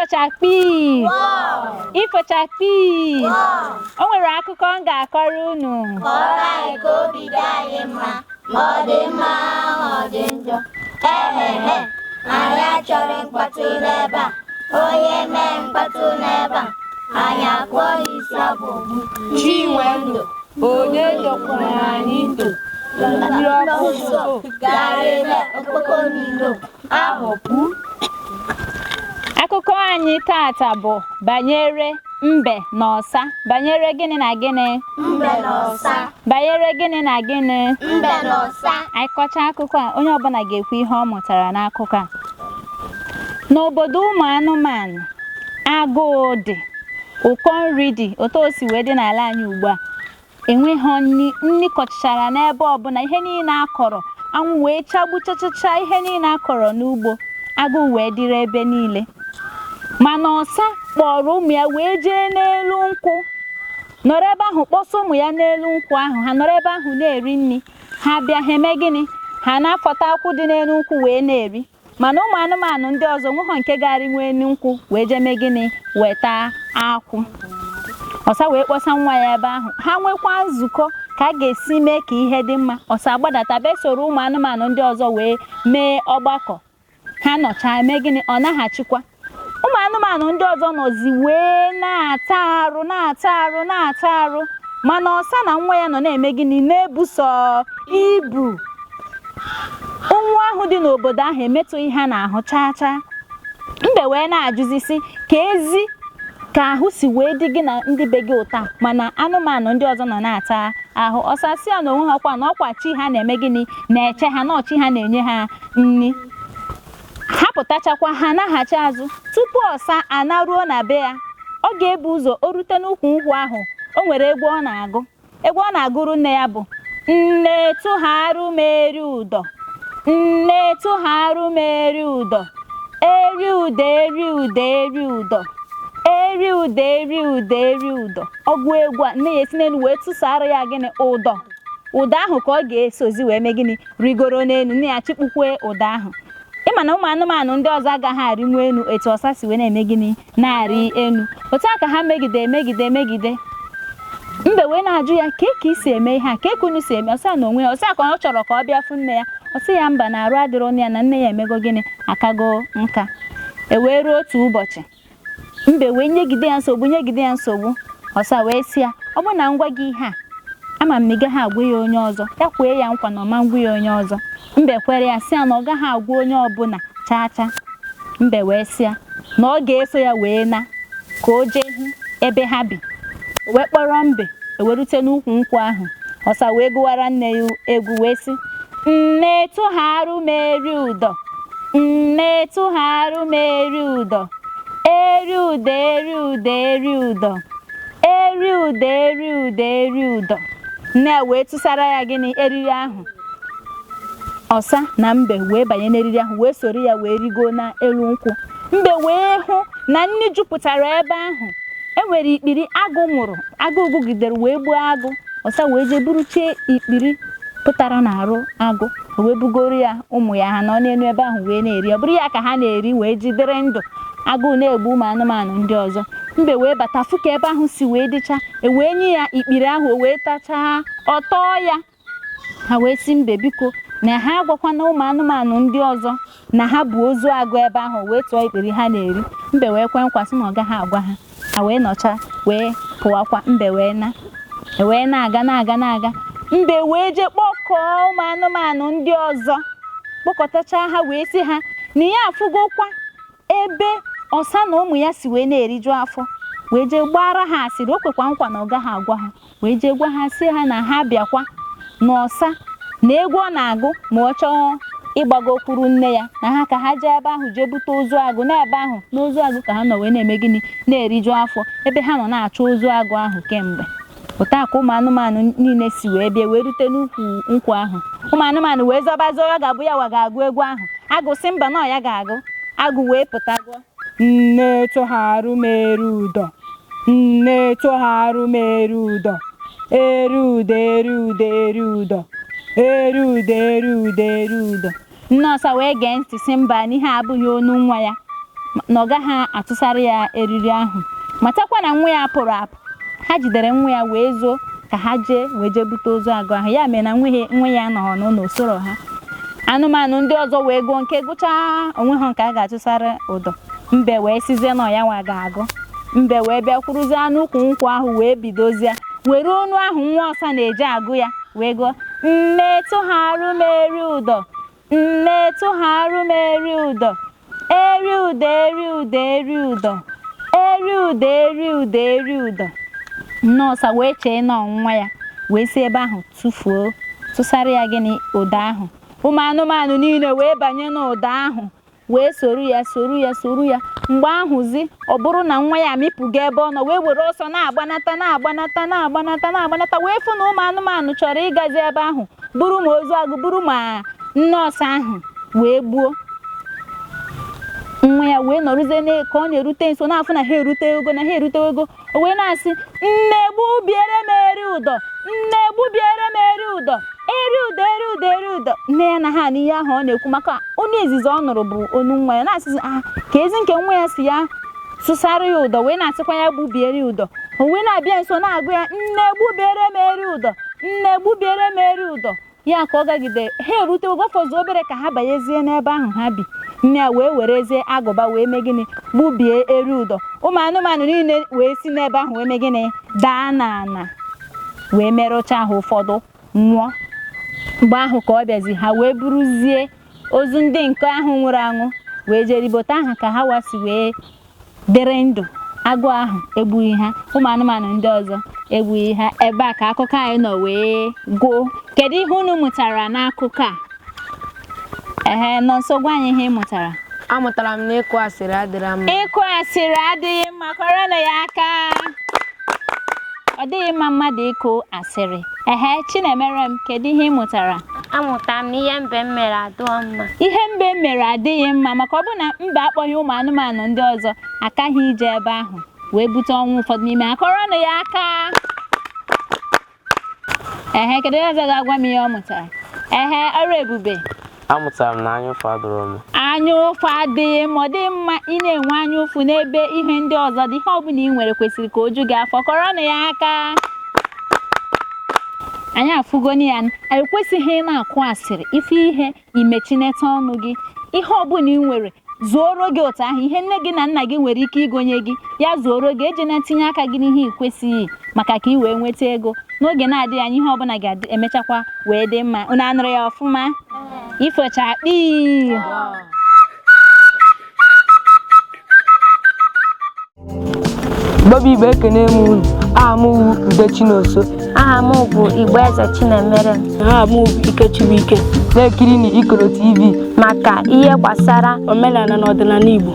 Ifochakpi! Ifochakpi! O nwere akụkọ m ga-akọrọ unu. Kọọrọ anyị ka obi dị anyị mma, ma ọ dị mma ma ọ dị njọ. Ehehe, anyị achọghị mkpọtụ n'ebe a. Onye mee mkpọtụ n'ebe a, anyị akpụọ ya isi ọkpụkpụ. Chinwendụ, onye dọkwara anyị ndụ mmiri ọkụ so Gara ebe okpoko n'ilo, ahụpụ. Akụkọ anyị tata bụ banyere mbe na ọsa. Banyere gịnị na gịnị? Mbe na ọsa. Banyere gịnị na gịnị? Mbe na ọsa. Anyị kọchaa akụkọ a, onye ọbụla ga-ekwu ihe ọ mụtara n'akụkọ a. N'obodo ụmụ anụmanụ, agụụ dị, ụkọ nri dị, otu o si wee dị n'ala anyị ugbu a. Enweghị nri, nri kọchachara n'ebe ọbụla, ihe niile a kọrọ, anwụ wee chagbuchachacha ihe niile a kọrọ n'ugbo, agụụ wee dịrị ebe niile. Mana ọsa kpọrọ ụmụ ya wee jee n'elu nkwụ, nọrọ ebe ahụ kpọsa ụmụ ya n'elu nkwụ ahụ, ha nọrọ ebe ahụ na-eri nri. Ha bịa ha eme gịnị? Ha na-afọta akwụ dị n'elu nkwụ wee na-eri. Mana ụmụ anụmanụ ndị ọzọ nweghọ nke ga-arịnwu elu nkwụ wee jee mee gịnị? Weta akwụ. Ọsa wee kpọsa nwa ya ebe ahụ. Ha nwekwa nzukọ ka a ga-esi mee ka ihe dị mma. Ọsa gbadata bịa soro ụmụ anụmanụ ndị ọzọ wee mee ọgbakọ. Ha nọchaa eme gịnị? Ọ naghachikwa. Ụmụ anụmanụ ndị ọzọ nọzi wee na-ata arụ na-ata arụ na-ata arụ, mana ọsa na nwa ya nọ na-eme gịnị? Na-ebuso ibu. Ụnwụ ahụ dị n'obodo ahụ emetụghị ha n'ahụ chaa chaa. Mbe wee na-ajụzi sị, ka ezi ka ahụ si wee dị gị na ndị be gị ụta, mana anụmanụ ndị ọzọ nọ na-ata ahụ. Ọsa sị ya na onwe ha kwa na ọkwa chi ha na-eme gịnị? Na-eche ha, na ọchị ha na-enye ha nri. Ha pụtachakwa, ha naghachi azụ. Tupu ọsa anaruo na be ya, ọ ga-ebu ụzọ o rute n'ukwu nkwụ ahụ. O nwere egwu ọ na-agụ. Egwu ọ na-agụrụ nne ya bụ: nne tụgharụ m eri ụdọ, nne tụgharụ m eri ụdọ, eri ụdọ eri ụdọ eri ụdọ, eri ụdọ eri ụdọ eri ụdọ. Ọ gụọ egwu a, nne ya esi n'elu wee tụsara ya gịnị? Ụdọ. Ụdọ ahụ ka ọ ga-esozi wee mee gịnị? Rigoro n'elu. Nne ya chịkpukwe ụdọ ahụ. Ịma na ụmụ anụmanụ ndị ọzọ agaghị arịnwu elu etu ọsa si wee na-eme gịnị? Na-arị elu. Otu a ka ha megide emegide emegide. Mbe wee na-ajụ ya, kee ka i si eme ihe a? Kee ka unu si eme? Ọsa na onwe ya, ọsa ka ọ chọrọ ka ọ bịa fụ nne ya. Ọ sị ya mba, na arụ adịrọ nne ya, na nne ya emego gịnị? Akago nka. E wee ruo otu ụbọchị, mbe wee nyegide ya nsogbu, nyegide ya nsogbu. Ọsa wee sị ya, ọ bụrụ na m gwa gị ihe a, ama m na ị gaghị agwa ya onye ọzọ. Ya kwee ya nkwa na ọ ma ngwa ya onye ọzọ. Mbe kwere ya sị ya na ọ gaghị agwa onye ọbụla chaa chaa. Mbe wee sị ya na ọ ga-eso ya wee na ka o jee hụ ebe ha bi. O wee kpọrọ mbe ewerute n'ukwu nkwụ ahụ. Ọsa wee gụwara nne ya egwu wee sị: nne tụgharụ m eri ụdọ, nne tụgharụ m eri ụdọ, eri ụdọ eri ụdọ eri ụdọ, eri ụdọ eri ụdọ eri ụdọ. Nne ya wee tụsara ya gịnị? Eriri ahụ. Ọsa na mbe wee banye n'eriri ahụ wee soro ya wee rigo n'elu nkwụ. Mbe wee hụ na nri jupụtara ebe ahụ. E nwere ikpiri agụ nwụrụ, agụụ gụgidere wee gbuo agụ. Ọsa wee jee buruchie ikpiri pụtara n'arụ agụ, o wee bugoro ya ụmụ ya, ha nọ n'elu ebe ahụ wee na-eri. Ọ bụrụ ya ka ha na-eri wee jidere ndụ. Agụụ na-egbu ụmụ anụmanụ ndị ọzọ. Mbe wee bata fụ ka ebe ahụ si wee dịcha, e wee nye ya ikpiri ahụ, o wee tachaa, ọ tọọ ya. Ha wee sị mbe biko na ha agwakwana ụmụ anụmanụ ndị ọzọ na ha bụ ozu agụ ebe ahụ wee tụọ ikpiri ha na-eri. Mbe wee kwe nkwa sị na ọ gaghị agwa ha. Ha wee nọcha wee pụwakwa. Mbe wee na e wee na-aga na-aga na-aga. Mbe wee jee kpọkọọ ụmụ anụmanụ ndị ọzọ, kpọkọtachaa ha wee sị ha na ya afụgokwa ebe ọsa na ụmụ ya si wee na-eriju afọ, wee jee gbara ha asịrị. O kwekwa nkwa na ọ gaghị agwa ha, wee jee gwa ha sị ha na ha bịakwa na ọsa na egwu ọ na-agụ ma ọ chọọ ịgbagokwuru nne ya, na ha ka ha jee ebe ahụ jee bute ozu agụ. N'ebe ahụ n'ozu agụ ka ha nọ wee na-eme gịnị? Na-eriju afọ, ebe ha nọ na-achọ ozu agụ ahụ kemgbe. Otu a ka ụmụ anụmanụ niile si wee bịa wee rute n'ukwu nkwụ ahụ. Ụmụ anụmanụ wee zọbazie ọ ga-abụ ya wa ga-agụ egwu ahụ. Agụ sị mba na ọ ya ga-agụ. Agụ wee pụta gụọ: nne tụgharụ m eri ụdọ, nne tụgharụ m eri ụdọ, eri ụdọ eri ụdọ eri ụdọ, eri ụdọ eri ụdọ eri ụdọ. Nne ọsa wee gee ntị sị mba, n'ihe abụghị onu nwa ya. Na ọ gaghị atụsara ya eriri ahụ. Matakwa na nwa ya pụrụ apụ. Ha jidere nwa ya wee zoo ka ha jee wee jee bute ozu agụ ahụ. Ya mere na nwa ya nọrọ n'ụlọ soro ha. Anụmanụ ndị ọzọ wee gụọ nke gụchaa onwe ha nke a ga-atụsara ụdọ. Mbe wee sizie na ya nwa ga-agụ. Mbe wee bịa kwuruzie anụ ukwu nkwụ ahụ wee bidozie were onu ahụ nwa ọsa na-eji agụ ya wee gụọ: nne tụgharụ m eri ụdọ, nne tụgharụ m eri ụdọ, eri ụdọ, eri ụdọ, eri ụdọ, eri ụdọ, eri ụdọ, eri ụdọ. Nne ọsa wee chee na ọ nwa ya, wee si ebe ahụ tụfuo, tụsara ya gịnị? Ụdọ ahụ. Ụmụ anụmanụ niile wee banye n'ụdọ ahụ wee soro ya, soro ya, soro ya. Mgbe ahụzi, ọ bụrụ na nwa ya amịpụgo ebe ọ nọ, wee were ọsọ na-agbanata, na-agbanata, na-agbanata, na-agbanata, wee fụ na ụmụ anụmanụ chọrọ ịgazi ebe ahụ buru ma ozu agụ, buru ma nne ọsa ahụ wee gbuo nwa ya. Wee nọrụzie ka ọ na-erute nso, na-afụ na ha erute ego, na ha erute ego, o wee na-asị: nne, gbubiere m eri ụdọ, nne, gbubiere m eri ụdọ, eri ụdọ, eri ụdọ, eri ụdọ. Nne ya na ha n'ihe ahụ ọ na-ekwu, maka onu izizi ọ nụrụ bụ onu nwa ya, na-asịzi ah, ka ezi nke nwa ya si ya tụsara ya ụdọ, wee na-asịkwa ya gbubiere ya ụdọ. O wee na-abịa nso na-agụ ya: nne, gbubiere m eri ụdọ, nne, gbubiere m eri ụdọ. Ya ka ọ gagide ha erute ogo fọzụ obere ka ha banyezie n'ebe ahụ ha bi. Nne ya wee werezie agụba wee mee gịnị? Gbubie eri ụdọ. Ụmụ anụmanụ niile wee si n'ebe ahụ wee mee gịnị? Daa n'ala wee merụcha ha, ụfọdụ nwụọ. Mgbe ahụ ka ọ bịazi, ha wee buruzie ozu ndị nke ahụ nwụrụ anwụ wee jee ribote aha ka ha wasi wee dịrị ndụ. Agụụ ahụ egbughị ha, ụmụ anụmanụ ndị ọzọ egbughị ha. Ebe a ka akụkọ anyị nọ wee gwuo. Kedu ihe unu mụtara n'akụkọ a? Ehe, nọ nso, gwa anyị ihe ị mụtara. Amụtara m na ịkụ asịrị adịrọ mma. Ịkụ asịrị adịghị mma. Kọrọnụ ya aka. Ọ dịghị mma mmadụ ịkụ asịrị. Ehe, Chinemere m, kedu ihe ị mụtara? Amụtara m na ihe mbe m mere adịghị mma. Ihe mbe mere adịghị mma, maka ọ bụ na mbe akpọghị ụmụ anụmanụ ndị ọzọ, akaghị ije ebe ahụ wee bute ọnwụ ụfọdụ n'ime ha. Kọrọnụ ya aka. Ehe, kedu onye ọzọ ga-agwa m ihe ọ mụtara? Ehe, ọrụ ebube. Amụtara m na anya ụfụ adịrọ mma. Anya ụfụ adịghị mma. Ọ dịghị mma ị na-enwe anya ụfụ n'ebe ihe ndị ọzọ dị. Ihe ọbụla ị nwere kwesịrị ka o ju gị afọ. Kọrọnụ ya aka. Anyị afụgoni ya. Anyị kwesịghị ị na-akụ asịrị. Ife ihe imechineta ọnụ gị. Ihe ọbụla ị nwere zuoro gị otu ahụ. Ihe nne gị na nna gị nwere ike igonye gị, ya zuoro gị. Ejena tinye aka gị n'ihe ị kwesịghị maka ka ị wee nweta ego. N'oge na-adịghị anya, ihe ọbụla ga-emechakwa wee dị mma. Unu anụrụ ya ọfụma? Ifocha akpị. Igbo Igbo, ekene m unu. Aha m wụ Ude Chinonso. Aha m bụ Igbo Eze Chinemere. Aha m bụ Ikechibuike. Na-ekiri na Ikoro TV maka ihe gbasara omenala na ọdịnala Igbo.